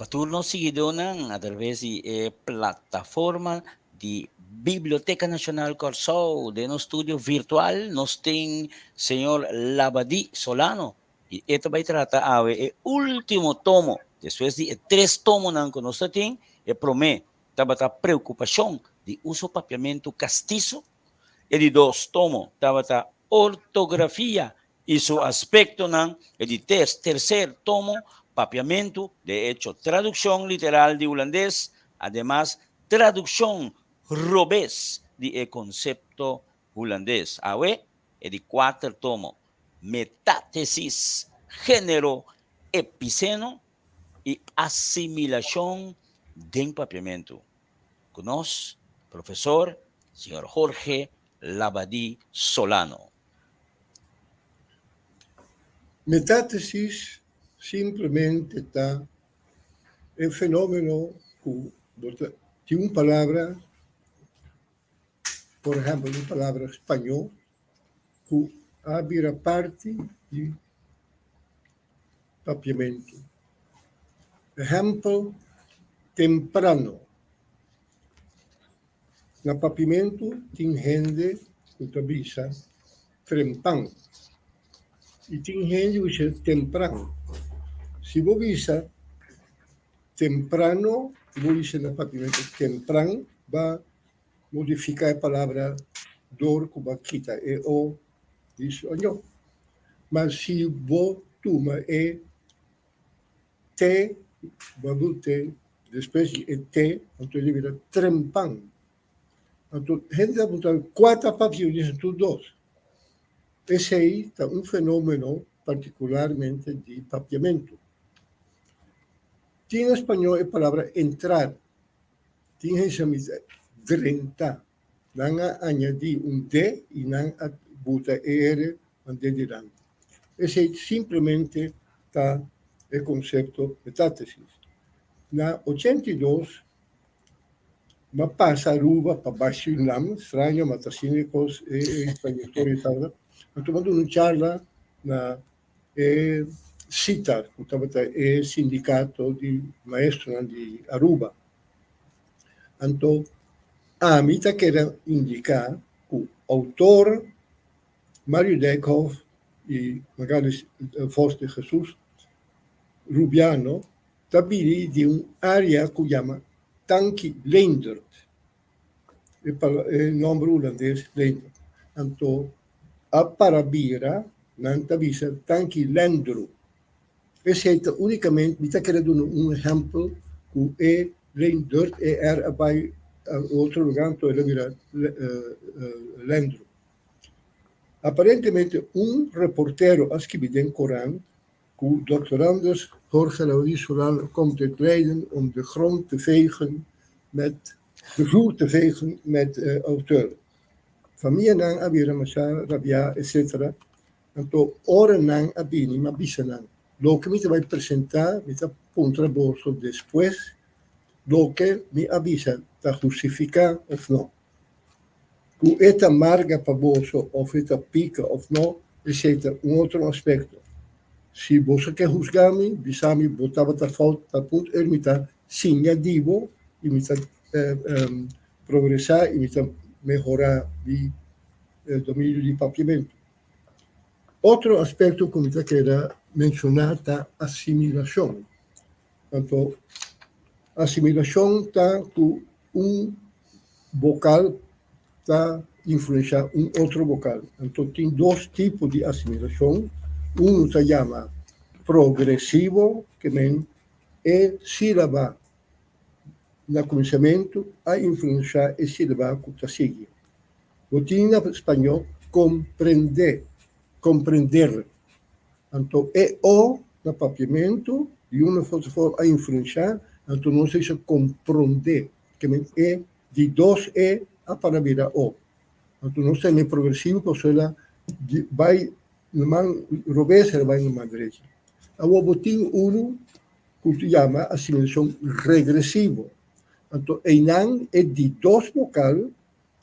Pa tur nos siguidónan atraves di e plataforma di Biblioteka Nashonal Kòrsou den nos studio virtual nos tin señor Labadie Solano i e ta bai trata awe e último tomo despues di e tres tomonan ku nos ta tin. E promé tabata Preokupashon di uso papiamentu kastiso, e di dos tomo tabata Ortografia i su aspektonan, e di terser tomo, Papiamentu, de echo tradukshon literal di hulandes, ademas tradukshon robes di e konsepto hulandes. Awe, e di kuater tomo, Metátesis, Género Episeno i Asimilashon den Papiamentu, ku nos profesor señor Jorge Labadie Solano. Metátesis simplemente ta e fenómeno ku bo ta tin un palabra, por ehèmpel un palabra spañó ku a bira parti di papiamentu. Ehèmpel, temprano. Na papiamentu tin hende ku ta bisa trempan i tin hende ku bisa tempran. Si bo bisa temprano i bo bisa na papiamentu tempran ba modifiká e palabra dor ku bo a kita e o di spañó. Ma si bo tuma e Te, babu te, despues di e te, anto e ta bira trempan. Anto hende ta puntra kua ta papia? Mi dicen tur dos. Esei ta un fenomeno particularmente di papiamentu. Tin na spañó e palabra entrar, tin hende sa mita drenta. Nan a añadí un d i nan a buta e r mant'é dilanti. Esei simplemente ta e konsepto metátesis. Na 82 m'a pasa Aruba pa bai Surinam, straño ma ta asina e kos, e trayektoria tabata. Anto m'a duna un charla na e SITAR, ku tabata e sindikato di maestronan di Aruba. Anto ami ta keda indiká ku outor Mario Dijkhoff i Magalis Vos de Jesus Rubiano ta bini di un área ku yama Tanki Leendert, e nòmber hulandes Leendert. Anto a para bira nan ta bisa Tanki Lendru. Esei ta únikamente, mi ta kere duna un ehèmpel ku e Leendert, e R a bai otro lugá anto el a bira Lendru. Aparentemente un reportero a skibi den korant ku doctorandus Jorge Labadie Solano komt uit Leiden om de grond te vegen met de vloer te vegen met auteur. Famianan a bira masha rabiá etcetera. Anto ora nan a bini mi a bisa nan, loke mi ta bai presentá mi ta puntra boso despues loke mi a bisa ta hustifiká òf no. Ku e ta marga pa boso òf e ta pika òf no, esei ta un otro aspekto. Si boso ke husga mi, bisa mi bo tabata fout ta punt er mi ta siña di bo i mi ta progresá i mi ta mehorá mi dominio di papiamentu. Otro aspekto ku mi ta keda menshoná ta asimilashon. Anto asimilashon ta ku un bokal ta influenshá un otro bokal. Anto tin dos tipo di asimilashon, unu ta yama progresivo, ke men e sílaba na kuminsamentu a influenshá e sílaba ku ta sigui. Bo tin na spañó comprendé, comprender. Anto e o na papiamentu di un of otro forma a influenshá, anto nos a bisa komprondé, ke men e di dos e a para bira o. Anto nos tene progresivo pasobra el a bai na man robes, el a bai na man derechi. Awor bo tin unu ku ta yama asimilashon regresivo. Anto einan e di dos bokal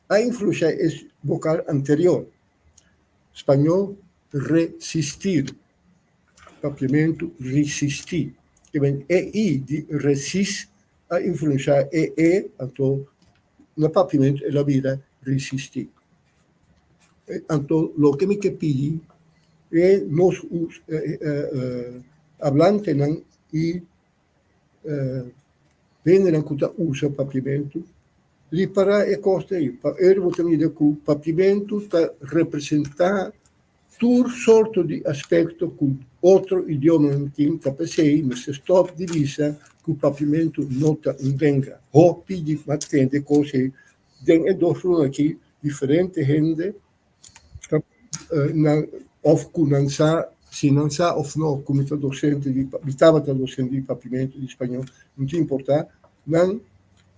a influenshá e bokal anterior. Spañó resistir, papiamentu risistí. Ke men e i di resis a influenshá e e, anto na papiamentu el a bira risistí. Anto loke mi ke pidi e nos hablantenan i hendenan ku ta usa papiamentu ripará e kos ei. Pa ora bo ta mira ku papiamentu ta representá Tur sorto di aspekto ku otro idiomanan tin ta p'esei mester stòp di bisa ku papiamentu no ta un lenga. Hopi di a tende kos ei den e dos luna aki diferente hende ta nan òf ku nan sa si nan sa òf no ku mi ta dosente di mi tabata dosente di papiamentu di spañó no ta importá nan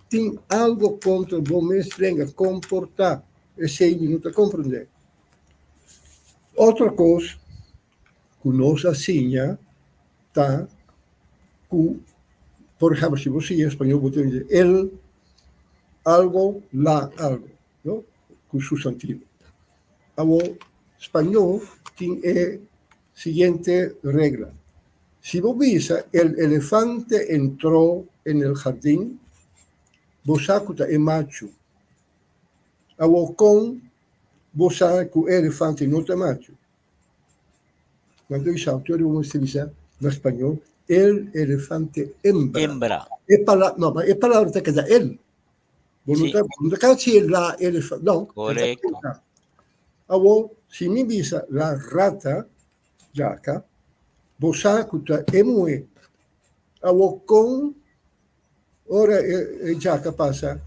tin algo kontra bo mes lenga komportá esei mi no ta komprendé. Otro kos ku nos a siña ta ku, por ehèmpel, si bo siña spañol bo ta bisa el algo, la algo, no? Ku sustantivo. Awor, spañol tin e siguiente regla, si bo bisa el elefante entró en el jardín, bo sa ku ta e machu. Awor kon bo sa ku e elefante no ta machu? Nan ta bisa, tur bo mester bisa na spañol, el elefante hembra. Hembra. E pala, no, ma e palabra ta keda el. Bo no Sí. ta, bo no ta keda si la elefante, no. Korekto. Awor, si mi bisa la rata, djaka, bo sa ku ta e muhé. Awor kon Ora e djaka pasa,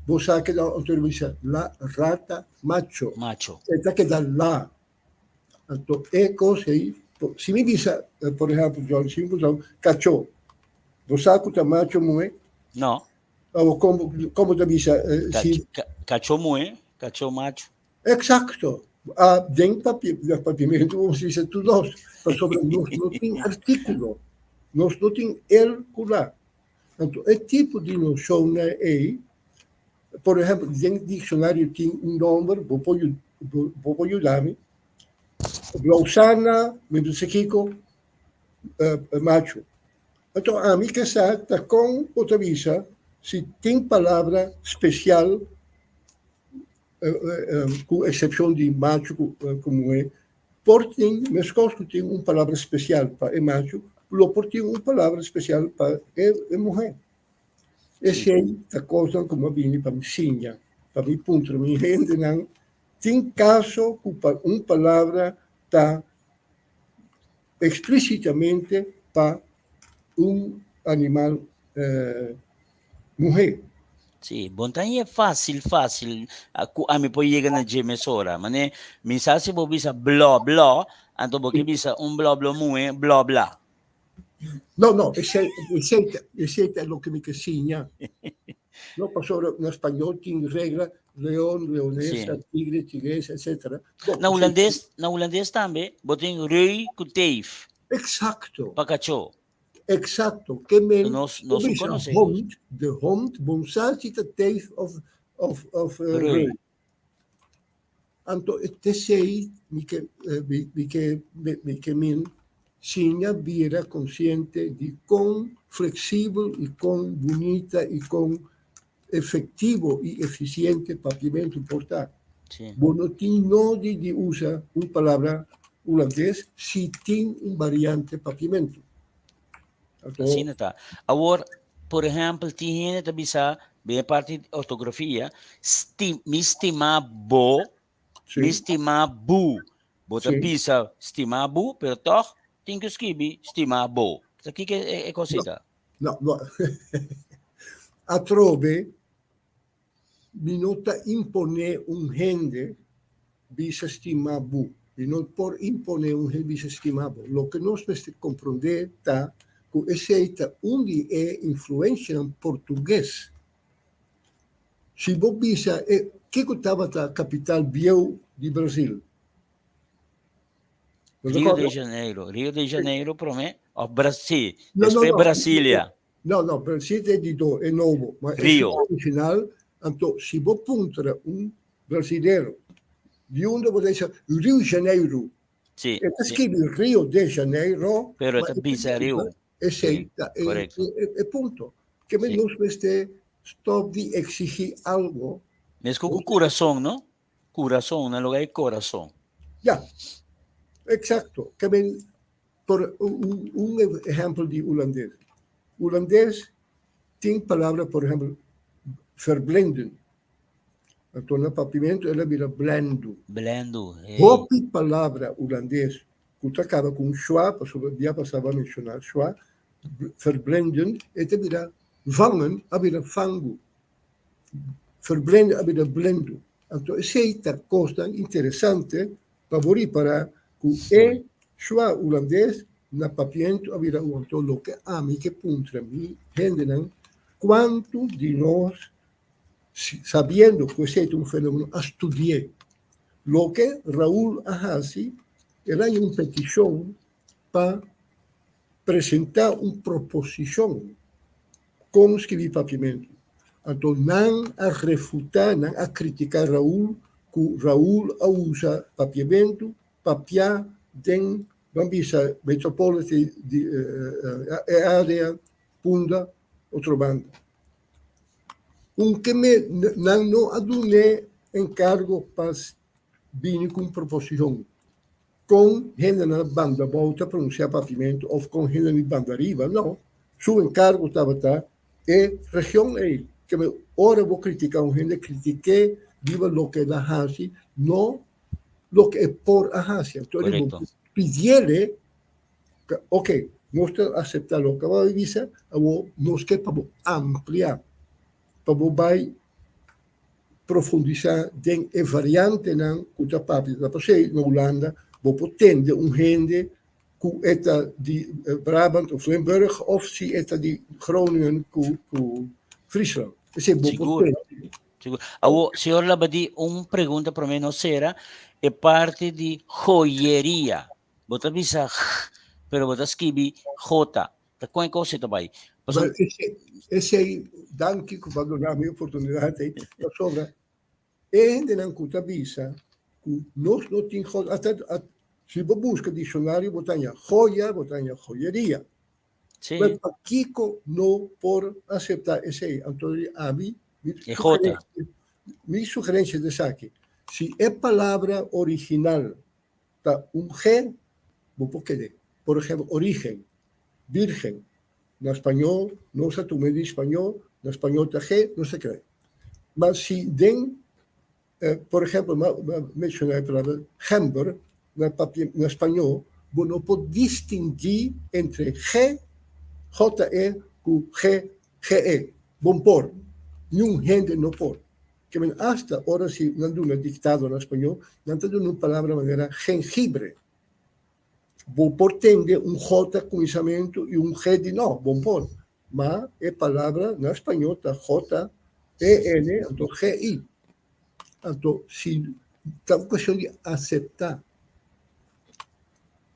bo sa keda anto bo bisa la rata macho. Macho. E ta keda la. Anto e kos ei, si mi bisa, por ehèmpel, John, si mi bisa kachó, bo sa ku ta macho muhé? No. Awor kon kon bo ta bisa si. Kachó muhé, kachó macho. Eksakto. Den papiamentu bo mester bisa tur dos, pasobra nos no tin artíkulo, nos no tin el ku la. Anto e tipo di noshonnan ei, por ehèmpel, den dikshonario tin un nòmber, bo por bo por yuda mi, Lausana, mi bisa kiko, machu. Anto ami ke sa ta kon bo ta bisa si tin palabra spesial ku eksepshon di machu ku muhé, por tin, meskos ku tin un palabra spesial pa e machu, lo por tin un palabra spesial pa e muhé. Esei ta kosnan ku mi a bini pa mi siña, pa mi puntra mi hendenan, tin kaso ku pa un palabra ta eksplísitamente pa un animal muhé. Sí, bon ta e fácil, fácil ku ami por yega na dje mesora. Mane, mi sa si bo bisa blo blo, anto bo ke bisa un blo blo muhé, blo bla. No, no, esei, esei, esei ta loke mi ke siña. No, pasobra na spañol tin regla leon, leonesa, tigre, tigresa, etcétera. Bon, Na hulandes, na hulandes tambe bo tin rui ku teef. Exacto. Pa kachó. Exacto. Ke men Nos, nos bisa konosé. hond, de hond, bon sa si ta teef of, of, of Rui. rui. Anto e tesei mi ke, mi, mi ke, mi ke min siña bira konsiente di kon fleksibel i kon bunita i kon efektivo i efisiente papiamentu por ta. Sí. Bo no tin nodi di usa un palabra hulandes si tin un variante papiamentu. Anto, Asina ta. Awor, por ehèmpel, tin hende ta bisa, den e parti di ortografia, sti, mi stima bo, sí, mi stima bu. Bo ta sí. bisa stima bu, pero tòg tin ku skibi stima bo. Ta kiko e, e No, kosita? no, no. Atrobe, Mi no ta imponé un hende bisa stima bo. Mi no por imponé un hende bisa stima bo. Loke nos mester komprondé ta ku esei ta un di e influenshanan portugues. Si bo bisa e kiko tabata kapital bieu di Brasil? Bo ta Rio de kòrda? Janeiro. Rio de Janeiro promé òf Brasil? No, no, Despues no. Brasilia. No, no, Brasil ta e di dos, e nobo. Ma e Rio. original, anto si bo puntra un brasilero di unda bo ta bisa Rio Janeiro, Sí, e ta sí. skibi Rio de Janeiro, Pero e ma ta e ta bisa bisa Rio. Esei ta e, e, e punto. Ke men nos mester stop di exigí algo. Mes ku kurason, no? Kurason, na lugar di korason. Ja, exacto. Ke men, por un, un ehempel di hulandes. Hulandes tin palabra, por ehempel, verblinden. Anto na papiamento el a bira blendu. Blendu, hey. Hopi palabra hulandes ku ta kaba ku un schwa, pasobra bia pasá bo a menshoná schwa, verblinden, e ta bira vangen, a bira fangu. Verblinden a bira blendu. Anto esei ta kosnan interesante pa bo ripará ku e schwa hulandes na papiamento a bira un. Anto loke ami ke puntra mi hendenan, kuantu di nos sabiendo ku esei ta un fenómeno, a studi'é. Loke Raul a hasi, el a haña un petishon pa presentá un proposishon kon skibí papiamentu. Anto nan a refutá, nan a kritiká Raul ku Raul a usa papiamentu papiá den, ban bisa, metropolitan di e área Punda, Otrobanda. Aunke me nan no a dun'é enkargo pa bini ku un proposishon kon hendenan banda abou ta pronunsiá papiamentu òf kon hendenan di banda ariba, no. Su enkargo tabata e region ei. Ke me ora bo kritiká un hende, kritik'é riba loke el a hasi, no loke e por a hasi. Anto bo pidiele Ok, nos ta acepta loke bo a bisa, awor nos ke pa bo amplia, pa bo bai profundisa den e variantenan ku ta papia. Ta pasei na Hulanda bo por tende un hende ku e ta di Brabant of Limburg of si e ta di Groningen ku Friesland. Esei bo por tende. Sigur. Awor, señor Labadie, un pregunta prome nos sera, e parti di joyeria. Bo ta bisa g, pero bo ta skibi j. Ta kon e kos ei ta bai? Pasobra. Wel, esei, esei, danki ku bo a duna mi oportunidat ei, pasobra e hendenan ku ta bisa ku nos no tin j, ata, si bo buska dikshonario bo ta haña joya, bo ta haña joyeria. Sí. Pero pakiko no por aseptá esei? Anto ami, mi E j. mi sugerensia ta esaki, si e palabra original Ta un G bo por kere. Por ehempel, origen, virgen. Na spañó nos a tuma di spañó, na spañó ta G, nos ta kere. Ma si den, por ehempel, mi a menshoná e palabra gember, na papia, na spañó bo no por distinguí entre G, J-E, ku G, G-E. Bo no por. Niun hende no por. Ke men asta ora si nan duna diktado na spañó, nan ta duna un palabra manera jengibre. Bo por tende un J kuminsamentu i un G di no, bo por. Ma e palabra na spañó ta J, E, N, anto G, I. Anto si ta un kuestion di aseptá.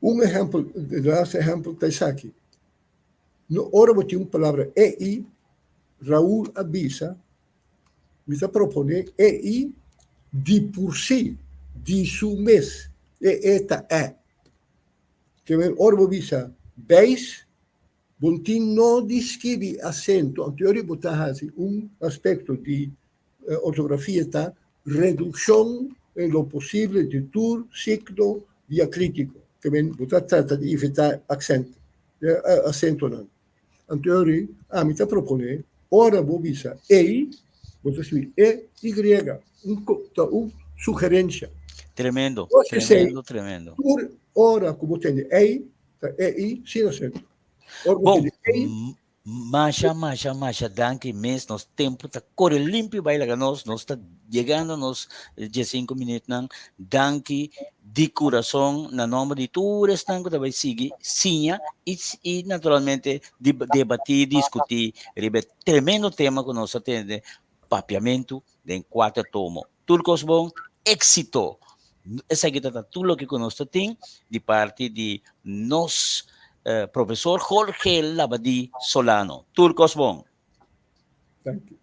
Un ehèmpel, e laatste ehèmpel ta esaki. No ora bo tin un palabra E, I, Raul a bisa Mi ta proponé e i di pursi, di su mes, e e ta e. Ke men ora bo bisa beis, bo no tin no di skibi asento, anto ora bo ta hasi un aspekto di ortografia ta redukshon en lo posible di tur signo diakritiko. Ke men bo ta trata di evitá aksent, asentonan. Anto ori ami ta proponé, ora bo bisa ei, bo ta scribi e y, un ta un sugerencia. Tremendo, tremendo, tremendo. Tur ora ku bo tende ei, ta e i sin acento. Ora bo tende ei. Masha, masha, masha danki mes. Nos tempo ta kore limpio bai laga nos. Nos ta yegando nos diesinco minuutnan. Danki di kurason na nomber di tur esnan ku ta bai sigui siña i i naturalmente di debatí, diskutí riba e tremendo tema ku nos a tene Papiamentu den kuater tomo. Tur kos bon, éksito! Esaki ta ta tur loke ku nos ta tin di parti di nos profesor Jorge Labadie Solano. Tur kos bon! Danki.